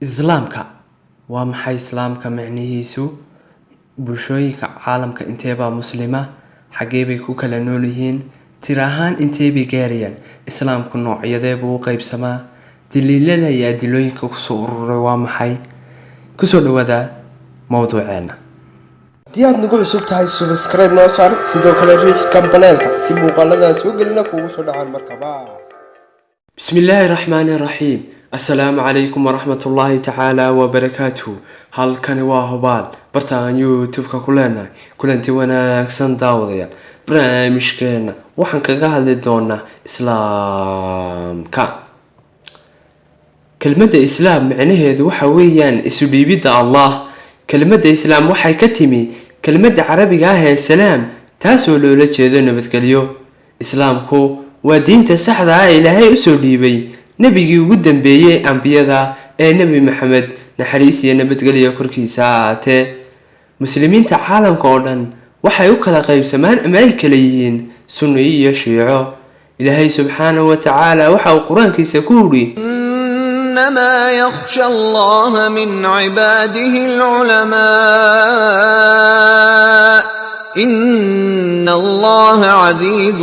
Islaamka waa maxay? Islaamka micnihiisu? Bulshooyinka caalamka inteebaa muslima? Xagee bay ku kala nool yihiin? Tir ahaan intee bay gaarayaan? Islaamku noocyadee buu u qaybsamaa? Daliilada iyo adilooyinka kusoo ururay waa maxay? Kusoo dhawaada mowduuceena. Haddii aad nagu cusub tahay, subscribe noo saar, sidoo kale riix gambaleelka si muuqaaladan soo gelina kuugu soo dhacaan markaba. بسم الله الرحمن الرحيم، السلام عليكم ورحمة الله تعالى وبركاته. Halkani waa Hubaal, barta aan YouTube-ka ku leenahay. Kulanti wanaagsan, daawadayaal. Barnaamijkeena waxaan kaga hadli doonaa islaamka. Kelmadda islaam micnaheedu waxa weeyaan isu dhiibidda Allah. Kelmadda islaam waxay ka timi kelmadda carabiga ah ee salaam, taasoo loola jeedo nabadgelyo. Islaamku waa diinta saxda ah ee Ilaahay usoo dhiibay nebigii ugu dambeeyey ambiyada ee Nebi Maxamed, naxariis iyo nabadgelyo korkiisa ha ahaatee. Muslimiinta caalamka oo dhan waxay u kala qaybsamaan ama ay kala yihiin sunni iyo shiico. Ilaahay subxaanahu wa tacaala waxa uu qur-aankiisa ku yidhi: إنما يخشى الله من عباده العلماء، إن الله عزيز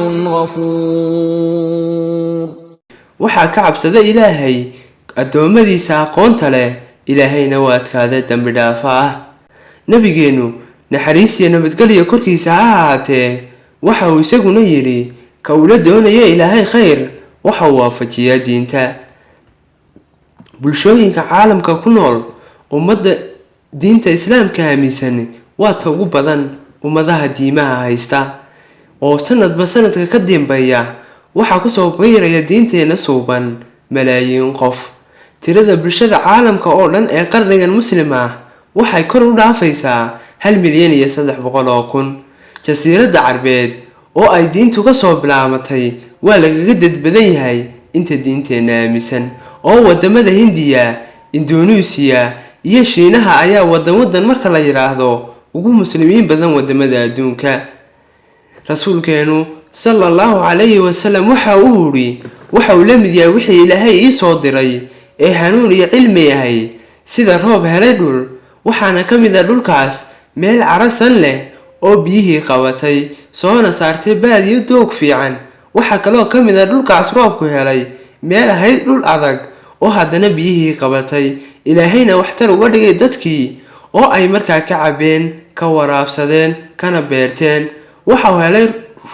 غفور. Waxaa ka cabsada Ilaahay addoommadiisa aqoonta leh, Ilaahayna waa adkaada dembi dhaafa ah. Nebigeennu, naxariis iyo nabadgelyo korkiisa ha ahaatee, waxa uu isaguna yidhi: "Ka ula doonaya Ilaahay khayr waxa uu waafajiyaa diinta." Bulshooyinka caalamka ku nool, ummadda diinta islaamka aaminsan waa ta ugu badan ummadaha diimaha haysta, oo sanadba sanadka ka dambeeya waxaa kusoo biiraya diinteena suuban malaayiin qof. Tirada bulshada caalamka oo dhan ee qarnigan muslim ah waxay kor u dhaafaysaa 1,300,000. Jasiiradda Carbeed oo ay diintu ka soo bilaabatay waa lagaga dad badan yahay inta diinteenna aaminsan, oo wadamada Hindiya, Indunuusiya iyo Shiinaha ayaa wadan wadan marka la yidhaahdo ugu muslimiin badan wadamada adduunka. Rasuulkeenu sala Allahu calayhi wasalam waxa uu yidhi: "Waxa uu la mid yahay wixii Ilaahay ii soo diray ee hanuun iyo cilmi yahay sida roob helay dhul. Waxaana ka mid a dhulkaas meel carasan leh oo biyihii qabatay, soona saartay baadiyo doog fiican. Waxaa kaloo ka mid a dhulkaas roobku helay meel ahayd dhul adag oo haddana biyihii qabatay, Ilaahayna waxtar uga dhigay dadkii oo ay markaa ka cabeen, ka waraabsadeen, kana beerteen. Waxau helay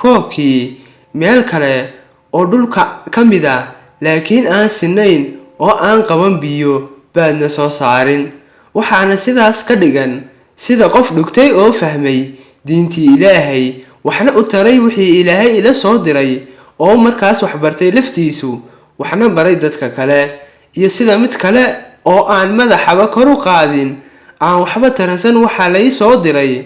roobkii meel kale oo dhulka ka mid a, laakiin aan sinayn oo aan qaban biyo, baadna soo saarin. Waxaana sidaas ka dhigan sida qof dhugtay oo fahmay diintii Ilaahay, waxna u taray wixii Ilaahay ila soo diray, oo markaas waxbartay laftiisu, waxna baray dadka kale, iyo sida mid kale oo aan madaxaba kor u qaadin, aan waxba taransan waxaa lai soo diray,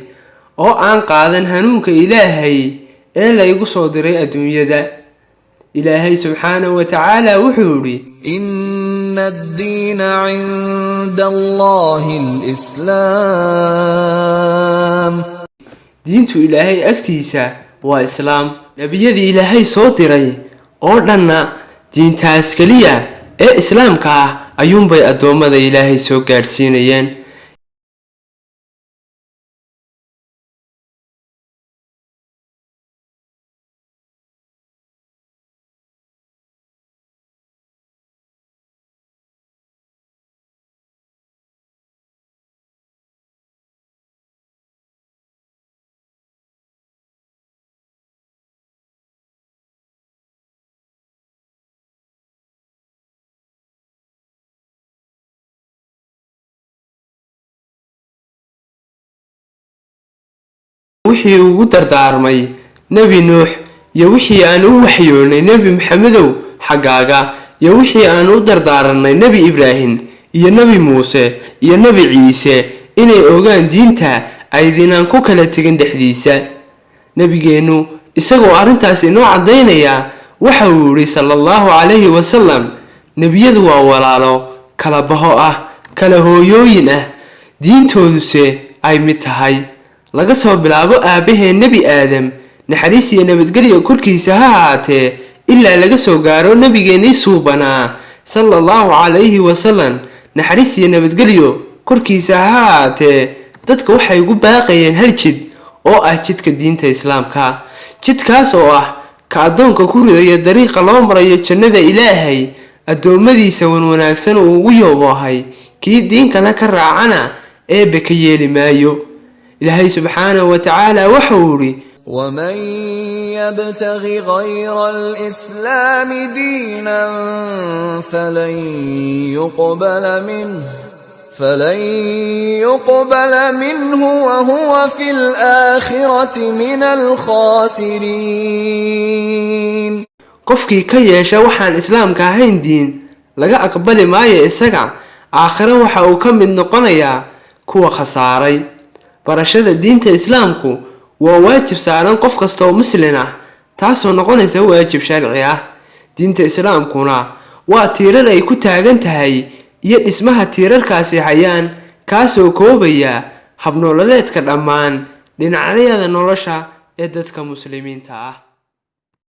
oo aan qaadan hanuunka Ilaahay ee laygu soo diray adduunyada." Ilaahay subxaanahu wa tacaala wuxuu yidhi: إن الدين عند الله الإسلام. Diintu Ilaahay agtiisa waa islaam. Nebiyadii Ilaahay soo diray oo dhanna diintaas keliya ee islaamka ah ayuunbay addoommada Ilaahay soo gaadhsiinayeen. Wixii ugu dardaarmay Nebi Nuux iyo wixii aan u waxyoonnay Nebi Maxamedow xaggaaga iyo wixii aan u dardaaranay Nebi Ibraahim iyo Nebi Muuse iyo Nebi Ciise, inay ogaan diinta aydinaan ku kala tegin dhexdiisa. Nebigeennu isagoo arrintaas inoo caddaynaya waxa uu yidhi sala Allahu calayhi wasalam: "Nebiyadu waa walaalo kala baho ah, kala hooyooyin ah, diintooduse ay mid tahay, laga soo bilaabo aabbaheen Nebi Aadam, naxariis iyo nabadgelyo korkiisa ha ahaatee, ilaa laga soo gaaro nebigeennii suubanaa sala Allahu calayhi wasalam, Naxariis iyo nabadgelyo korkiisa ha ahaatee, dadka waxay ugu baaqayeen hal jid oo ah jidka diinta Islaamka, jidkaas oo ah ka addoonka ku ridaya dariiqa loo marayo jannada Ilaahay addoommadiisa wanwanaagsan uu ugu yoboohay. Kii diinkana ka raacana Eebbe ka yeeli maayo. Ilaahay subxaanahu wa tacaala waxau idhi: ومن يبتغ غير الإسلام دينا فلن يقبل منه وهو في الآخرة من الخاسرين. Qofkii ka yeesha waxaan Islaamka ahayn diin, laga aqbali maayo isaga. Aakhiro waxa uu ka mid noqonayaa kuwa khasaaray. Barashada diinta Islaamku waa waajib saaran qof kasta oo Muslin ah, taasoo noqonaysa waajib sharci ah. Diinta Islaamkuna waa tiirar ay ku taagan tahay iyo dhismaha tiirarkaasi hayaan, kaasoo koobaya habnololeedka dhammaan dhinacyada nolosha ee dadka Muslimiinta ah.